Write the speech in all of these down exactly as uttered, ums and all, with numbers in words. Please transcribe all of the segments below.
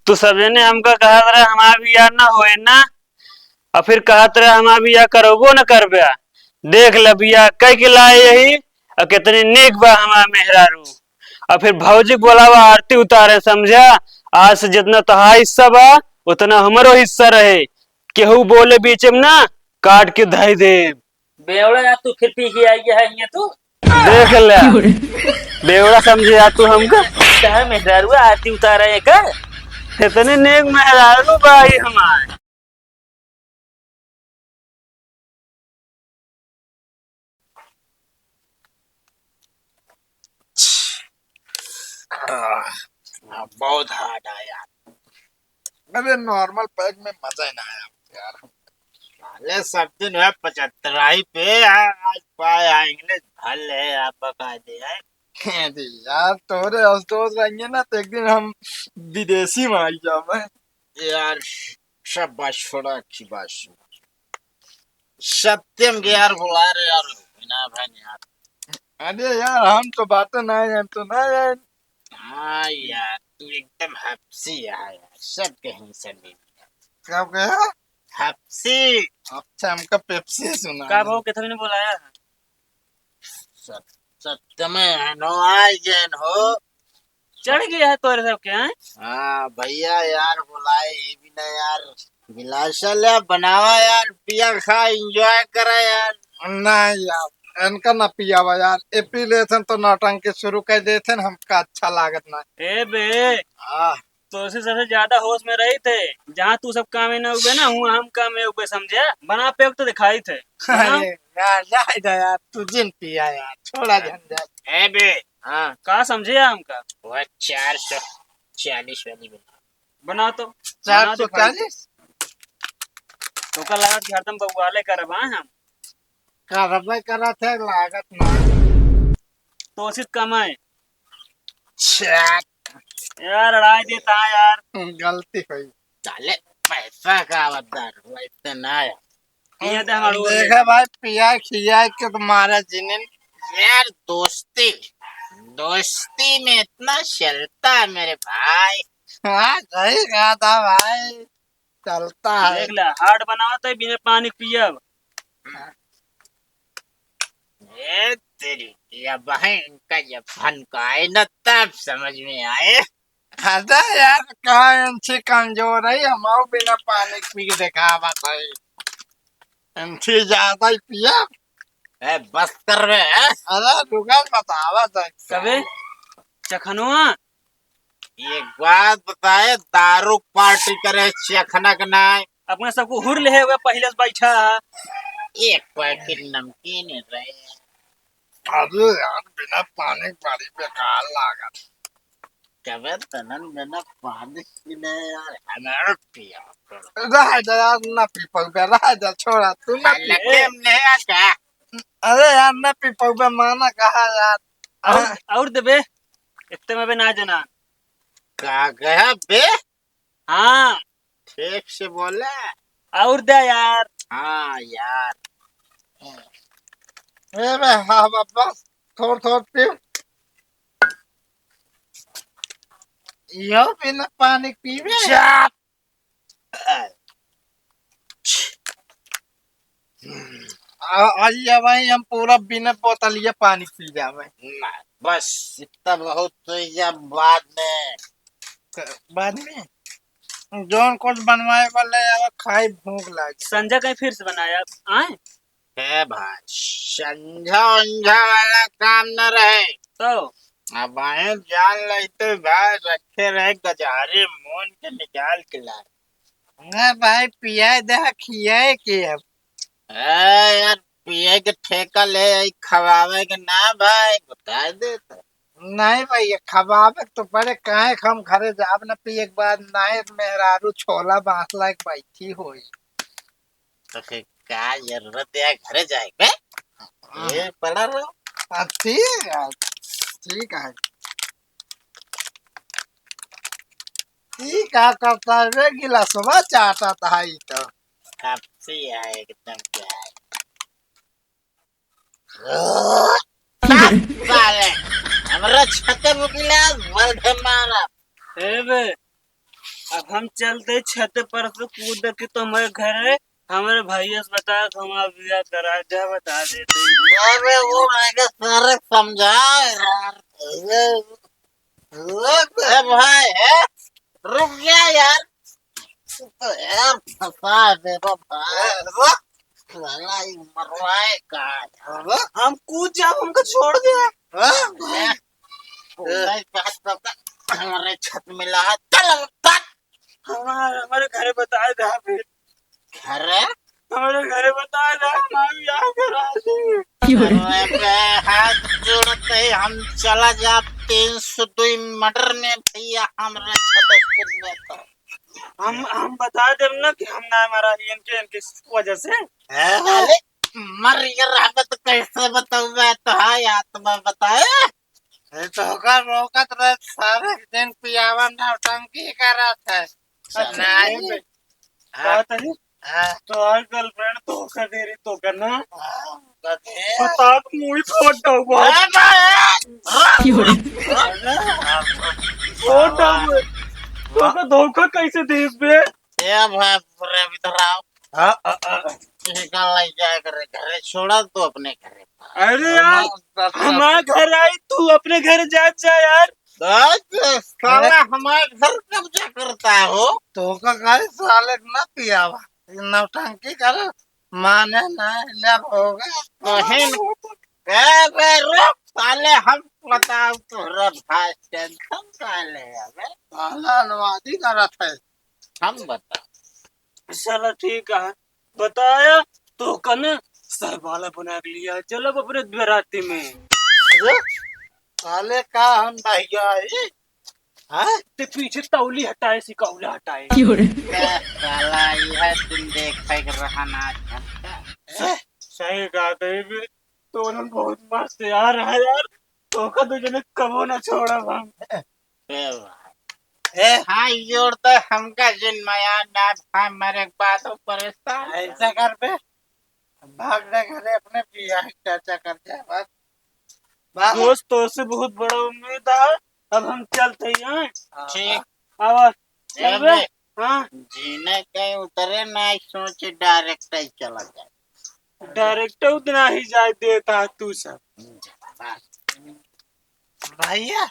तू सब जने हमका कहत रहे हमार बियाह ना होए ना, और फिर कहत रहे हमार बियाह करबो न करबे। देख ले बियाह कई के लाए यही, और कितनी नीक बा हमार मेहरारू। और फिर भौजी के बोलावा आरती उतारे, समझा? आज से जितना तोहार हिस्सा बा उतना हमरो हिस्सा रहे। केहू बोले बीच में ना, काट के धई दे। बेवड़ा यार, तू फिर पी के आई है यहाँ तू। देख ले। बेवड़ा समझे यार तू हमका। कहाँ मेहरारुआ आरती उतारा है का? इतने नेक मेहरारू भाई हमारे। आह, बहुत हार्ड आया। अरे नॉर्मल पैग में मजा ही ना आया यार। साले सब दिन है पचहत्तराई पे, आ-, आज पाए हैं इंग्लिश भल है, आप बकायदे हैं। अरे यार, तोरे अफसोस रहेंगे ना, तो एक दिन हम विदेशी में आई जावे। यार, शाबाश, छोड़ा की बात। सत्यम के यार बुला रहे यार, बिना भाई यार। अरे यार, हम तो बातें ना जान तो ना जान। हाँ यार, तू एकदम हफ्सी है यार, सब कहीं से मिल। क्या कहा? हफ्सी। अच्छा, हमका पेप्सी सुना का है। भाव कितना ने बुलाया है? सत-, सत्यम है नो, आ जैन हो। चढ़ गया है तोरे सबके, हैं? हाँ भैया यार, बुलाए ये भी ना यार, गिलासा ले बनावा यार, पिया खा, एंजॉय करा यार। ना यार, इनका ना पियावा यार, ये पी लेथन तो नौटंकी शुरू कर देथन, हमका अच्छा लागत ना। ए बे, हाँ। तो उसी सबसे ज्यादा होश में रही थे, जहाँ तू सब काम में ना उबे ना, हुआ हम काम में उबे, समझे? बना पे तो दिखाई थे। अरे यार, जाए दे यार, तू जिन पिया यार, छोड़ा झंझट। ए बे, हाँ। का समझे हमका? वह चार सौ चालीस वाली बना। बना तो, बना तो भाई। चार सौ चालीस? तो का लागत कि हरदम बउआले करब, हाँ, हम? करबे करत है, लागत ना। तो उचित कमाए। छ्या। यार, अड़ाई देता है यार। गलती हुई। साले, पैसा का आवत दारू, वैसे ना आया। ये दे हमारे ओर देखा भाई, पिया खिया के तुम्हारा जिनिन। यार दोस्ती, दोस्ती में इतना चलता है मेरे भाई। हाँ, सही कहा था भाई, चलता है। देख ले, हार्ड बनावत है, बिना पानी पियब। ए तेरी, या बहन का ये फन का है ना, तब समझ में आए। अरे यार, का इनसे कमजोर है, हम आओ बिना पानी पी के देखावत है। इनसे ज्यादा ही पिया। ए, बस कर बे, हैं? अरे, रुका, बतावत है। कबे? चखनवा? एक बात बताए, दारू पार्टी करे, चखना के नाय। अपने सबको हुर ले हुए पहले से बैठा है। एक पैकेट नमकीन रहे। अरे यार, बिना पानी बड़ी बेकार लागत। कबे तनन बिना पानी पीने यार, हमारा पिया करो। रह जा यार, ना पी पाऊबे, रह जा, छोड़ा, तू ना पी। लगे में नहीं आ क्या? अरे यार, ना पी पाऊबे, माना कहा यार। और, और देबे, इतने में बे ना जना। का कहा बे? हाँ। ठीक से बोले। और दे यार। हाँ यार। ए बे, हाँ बाबा, थोड़ थोड़ पी। यो बिना पानी पीबे। जा। आ, आज ये भाई हम पूरा बिना बोतलिया पानी पी जावे। ना, बस इतना बहुत तो या बाद में। क-, बाद में? जौन कुछ बनवाए वाला है, अब खाई भूख लागी। संझा कहीं फिर से बनाया, आए? है भाई, संझा उंझा वाला काम न रहे। तो? अब आए जान लेते भाई, रखे रहे गजारे मोन के निकाल के लाए। ना भाई, पियाए दे, खियाए के अब। ए यार, पिए के ठेका ले, खवावे के ना भाई, बता दे तो। नहीं भैया, खवावे के तो पड़े, काहे के हम घरे जाब न पिए के बाद, नहीं मेहरारू छोला बांसला के बैठी होई। तो फिर का जरूरत है घरे जाए के? हाँ। ये पड़ा रहो। हाँ, ठीक है, ठीक है। ई का करता है बे, गिलासवा चाटत है ई तो। काफी है एकदम क्या है। साले, हमरा छते बुकिला, बल के मारा। ए बे, अब हम चलते छत पर से कूद के तुम्हारे घर है, हमारे भैया से बता के हमारा बियाह करा, जा बता देते। अरे वो आगे सारे समझा यार। ए भाई, ए, रुक जा यार। तू तो यार फंसा दे रे भाई। रुक, साला ये मरवाए का यार। हम कूद जाब, हमको छोड़ दे। हाँ? नहीं, बात तो कर, हमारे छत मिला है। चल, चल। हमारे, हमारे घरे बताए दे फिर। घरे? हमारे घरे बताए दे, हम यहाँ घर आ जाए। अरे बे, हाथ जोड़ते ही हम चला जा तीन सौ दो मर्डर में भैया, हमरे छत में तो। हम, हम बता देब ना कि हम ना मारा इनके, इनके वजह से। हैं? साले, मर के रहबे तो कैसे बताऊंगा तो, हाँ, आत्मा बताए। ए, तोहका रोकत रहे, सारे दिन पियावा नौटंकी करत है। अच्छा, नहीं नहीं। बे। हाँ। का तनी? हाँ। तो आज girlfriend धोखा दे रही तो का ना? हाँ, कभी। बता, मुंह फोड़ दो, बहुत। ए, भाई। क्यों रे? फोड़ दो, तो का धोखा कैसे दे बे? ए, भाई, पूरे इधर आओ। हाँ, हाँ, हाँ। ठीक है, ले जाए घरे, घरे छोड़ा तू अपने घरे। अरे यार, हमार, हमार घर आई, तू अपने घर जा, जा यार। साला हमार घर कब्जा करता हो। तो का कहे साले ना पियावा, नौटंकी कर, माने ना, ले होगा। बहिन, ए बे रुक, साले हम बताओ तोहरा भाई tension साले अबे। साला अनुवादी करत है। हम बता। चलो ठीक है, बताया तो कने सरबाला बना के लिया, चलब अपने बराती में। अरे, साले का हम भैया है? हाँ? ते पीछे तौली हटाए, सिकौला हटाए। क्यों रे? ए, साला, यह दिन देखे के रहना आज हमका। सही कहा, तो ये भी तोरन बहुत मस्त यार है यार, तोका दो जने कबो ना छोड़ब हम। ए भाई। ए। हाँ, योर तो हमका जिन माया ना भाई, मरे के बाद वो परेशान। ऐसा कर बे, भाग जा घरे, अपने बियाह की चर्चा कर जा, बस। बस। दोस्त, तोसे बहुत बड़ा उम्मीद है, अब हम चलते ही हैं। हाँ। ठीक। आवा, ए चल बे। बे। हाँ। जीने कहीं उतरे ना, सोच direct ही चला जाए। Direct उतना ही जाए देता तू सब। बस। भैया,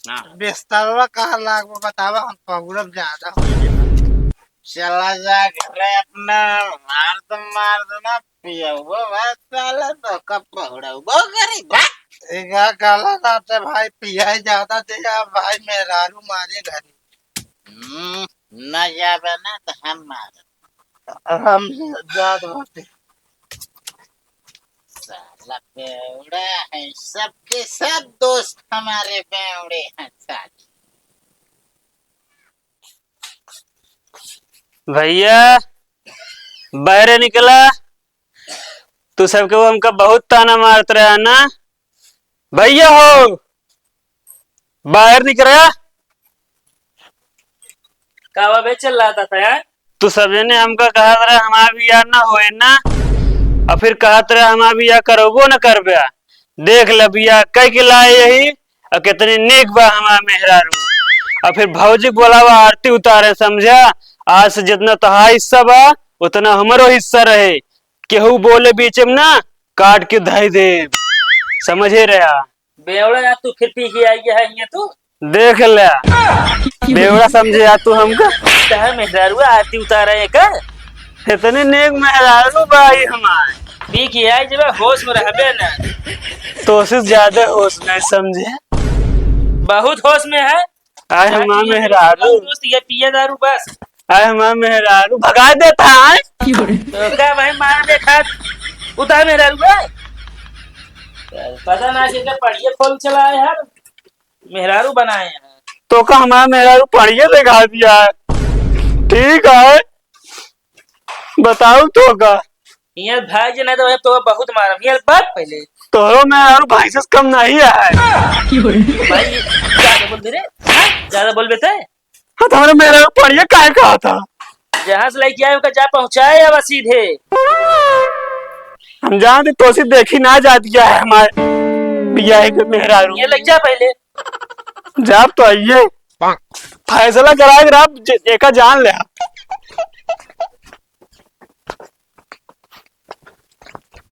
हाँ। बिस्तरवा कहाँ लागबो बतावा, हम पहुरब ज्यादा हो गया। चला जा घरे अपना, मार दो, मार दो ना, पियबो बस साला, तो कब पहुरबो करी, बस। एका काला नाते भाई, पियाई ज्यादा दे जा भाई, मेहरारू मारे घरी। हम्म, ना जाबे ना तो हम मारब। हम जात बाटे। साला बेवड़ा है, सबके सब दोस्त हमारे बेवड़े हैं साले। भैया, बाहरे निकला। तू सबके वो हमका बहुत ताना मारत रहा ना। भैया हो, बाहर निकला। का बा बे, चिल्लाता था यार? तू सब जने हमका कहत रहे हमार बियाह ना होए ना, और फिर कहत रहे हमार बियाह करबो न करबे। देख ले बियाह कह के लाए यही, और कितनी नेक बा हमार मेहरारू। और फिर भौजी के बोलावा आरती उतारे, समझा? आज से जितना तोहार हिस्सा बा, उतना हमरो हिस्सा रहे। केहू बोले बीच में ना, काट के धई देब, समझे रहा। बेवड़ा यार, तू फिर पी के आई है यहाँ तू? देख ले, बेवड़ा समझे यार तू हमका। तहार मेहरारुआ आरती उतारा है का? इतने नेक मेहरारू भाई हमार। पी के आई जब होश में रहबे ना। तोसे ज्यादा होश में समझे। बहुत होश में है। आए हमार मेहरारू। दोस्त, ये पिए दारू बस। आए हमार मेहरारू भगा देता है। तो का भाई मार दे खात। उतार मेहरारू बे। पता ना कि क्या पढ़िए खोल चला है यार। मेहरारू बनाए हैं। तो का हमार मेहरारू पढ़िए दिखा दिया है। ठीक है। बताऊ तो का। हियाँ भाग जे, नहीं तो भाई तो बहुत मारम। हियाँ बात पहले। तोहरो मेहरारू भैंस से कम नहीं है। भाई, ज्यादा बोल दे रे। हाँ? ज्यादा बोल बेटे। हाँ, तो हमारे मेहरारू पढ़िए काहे कहा था? जहाँ से लेके आए, ओका जा पहुँचाए अब सीधे। हम जानते तोसे देखी ना जाती है हमारे बियाह के मेहरारू। ये लग जा पहले। जाब तो आइए। फैसला करा के रहा, जे-, एका जान ले।